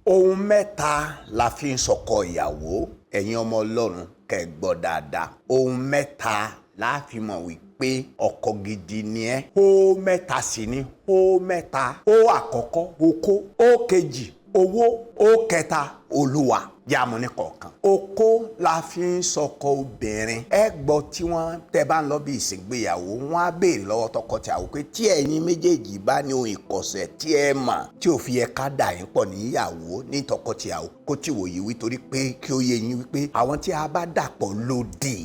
Ohun mẹ́ta la fi ń sọkọ ìyàwó. Ẹ̀yin ọmọ Ọlọ́run, kẹ́ ẹ gbọ́ dáadáa. Ohun mẹ́ta la fi mọ̀ wípé ọkọ gidi ni ẹ́. Ó mẹ́ta sì ni ó mẹ́ta. Ó àkọ́kọ́, okó. Ó kejì, owó. Ó kẹta, Olúwa. Jáàmù ní kọ̀ọ̀kan. Okó la fi ń sọkọ obìnrin. Ẹ gbọ́ tí wọ́n tẹ́ bá ń lọ bí ìsìngbéyàwó, wọ́n á béèrè lọ́wọ́ tọkọtìyàwó pé tí ẹ̀yin méjèèjì bá ní ohun ìkọ̀sẹ̀ tí ẹ mọ̀ tí ò fi yẹ ká dà yín pọ̀ níyàwó ní tọkọtìyàwó, kó tí wòye wí, torí pé kí ó yé yín wípé àwọn tí a bá dàpọ̀ lòdì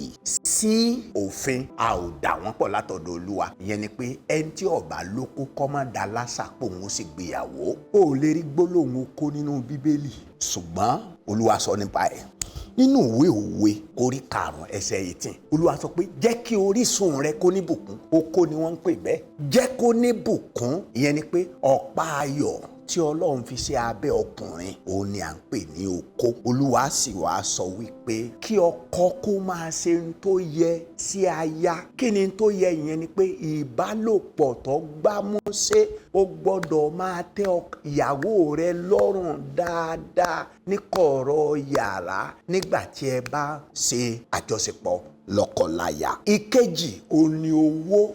sí òfin, a ò dà wọ́n pọ̀ látọ̀dọ̀ Olúwa. Ìyẹn ni pé ẹni tí ó bá lóko kọ́ má da lásà pò ń sì gbéyàwó. Ó lè rí gbólóhùn okó nínú Bíbélì, ṣùgbọ́n Olúwa sọ nípa ẹ̀ nínú ìwé Òwe orí 5 ẹsẹ̀ 18. Olúwa sọ pé jẹ́ kí orísun rẹ kó ní bùkún. Okó ni wọ́n ń pè bẹ́ẹ̀. Jẹ́ kó ní bùkún, ìyẹn ni pé ọ̀pá ayọ̀ tí Ọlọ́run fi sí abẹ́ ọkùnrin, òun ni à ń pè ní okó. Olúwa sì wá sọ wípé kí ọkọ kó máa ṣe ohun tó yẹ sí aya. Kí ni tó yẹ? Ìyẹn ni pé ìbálòpọ̀ tó gbámúṣé. Ó gbọ́dọ̀ máa tẹ́ ìyàwó rẹ lọ́rùn dáadáa ní kọ̀rọ̀ yàrá nígbà tí ẹ bá ṣe àjọṣepọ̀ lọ́kọláya. Ìkejì, òun ni owó.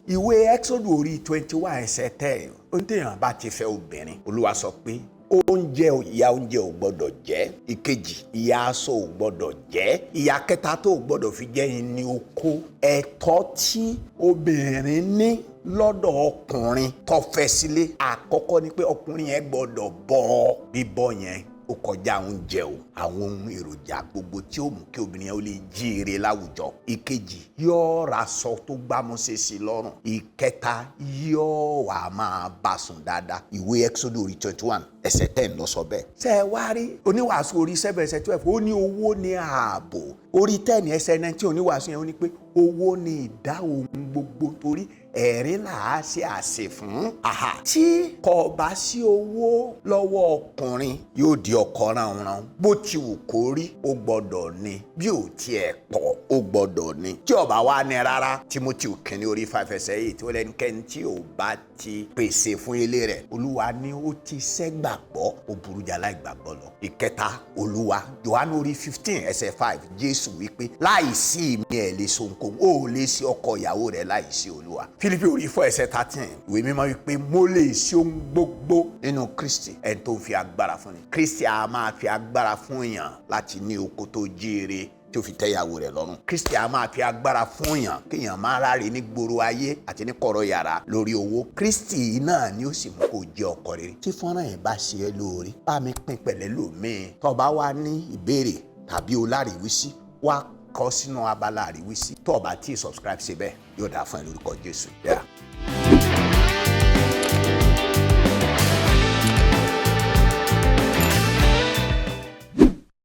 Ìwé Exodus orí 21 ẹsẹ̀ 10, ó ní téèyàn bá ti fẹ́ obìnrin, Olúwa sọ pé oúnjẹ, ìyà oúnjẹ ò gbọ́dọ̀ jẹ́. Ìkejì, ìyà aṣọ ò gbọ́dọ̀ jẹ́. Ìyà kẹta tó ò gbọ́dọ̀ fi jẹ́ yín ní okó. Ẹ̀tọ́ tí obìnrin ní lọ́dọ̀ ọkùnrin tó fẹ́ sílé, àkọ́kọ́ ni pé ọkùnrin yẹn gbọ́dọ̀ bọ́. Bíbọ́ yẹn, ó kọjá oúnjẹ o, àwọn ohun èròjà gbogbo tí ó mú kí obìnrin yẹn ó lè jíire láwùjọ. Ìkejì, yóò ra aṣọ tó gbámúṣe sí lọ́rùn. Ìkẹta, yóò wà máa bá sùn dáadáa. Ìwé Exodus orí 21 ẹsẹ̀ 10 ló sọ bẹ́ẹ̀. Ṣé ẹ wá rí Oníwàásù orí 7 ẹsẹ̀ 12, ó ní owó ní ààbò. Orí 10 ẹsẹ̀ 19, oníwàásù yẹn, ó ní pé owó ní ìdá ohun gbogbo, torí ẹ̀rín là á ṣe àṣẹ fún. Àhà, tí kò bá sí owó lọ́wọ́ ọkùnrin, yóò di ọkọ ránran. Bó ti wù kó rí, ó gbọ́dọ̀ ní. Bí ò tiẹ̀ pọ̀, ó gbọ́dọ̀ ní. Tí ó bá wá ní rárá, Timothy kìíní orí 5 ẹsẹ̀ 8, ó lẹ́nikẹ́ni tí ò bá ti pèsè fún ilé rẹ̀, Olúwa ní ó ti sẹ́gbàgbọ́, ó burú jà láìgbàgbọ́ lọ. Ìkẹta, Olúwa. Jòhánù orí 15 ẹsẹ̀ 5, Jésù wípé láìsí mi, ẹ̀ lè so nǹkan. Ó lè ṣe ọkọ ìyàwó rẹ̀ láìsí Olúwa. Fílípì orí 4 ẹsẹ̀ 13, ìwé mímọ́ wípé mo lè ṣe ohun gbogbo nínú Kristi ẹni tó ń fi agbára fún ni. Kristi a máa fi agbára fún èèyàn láti ní oko tó jíire tí ó fi tẹ́ ìyàwó rẹ̀ lọ́rùn. Kristi a máa fi agbára fún èèyàn kéèyàn máa ráre ní gbòòrò ayé àti ní kọ̀rọ̀ yàrá lórí owó. Kristi náà ni ó sì mú kó jẹ́ ọkọ rere. Tí fọ́nrán yẹn bá ṣe é lóore, bá mi pín pẹ̀lẹ́ lòmíì. Tó bá wá ní ìbéèrè tàbí o láríwísí, wá kọ sínú abala àríwísí. Tó o bá tí subscribe, ṣe bẹ́ẹ̀, yóò dáa fún ẹ lórúkọ Jésù. Yeah.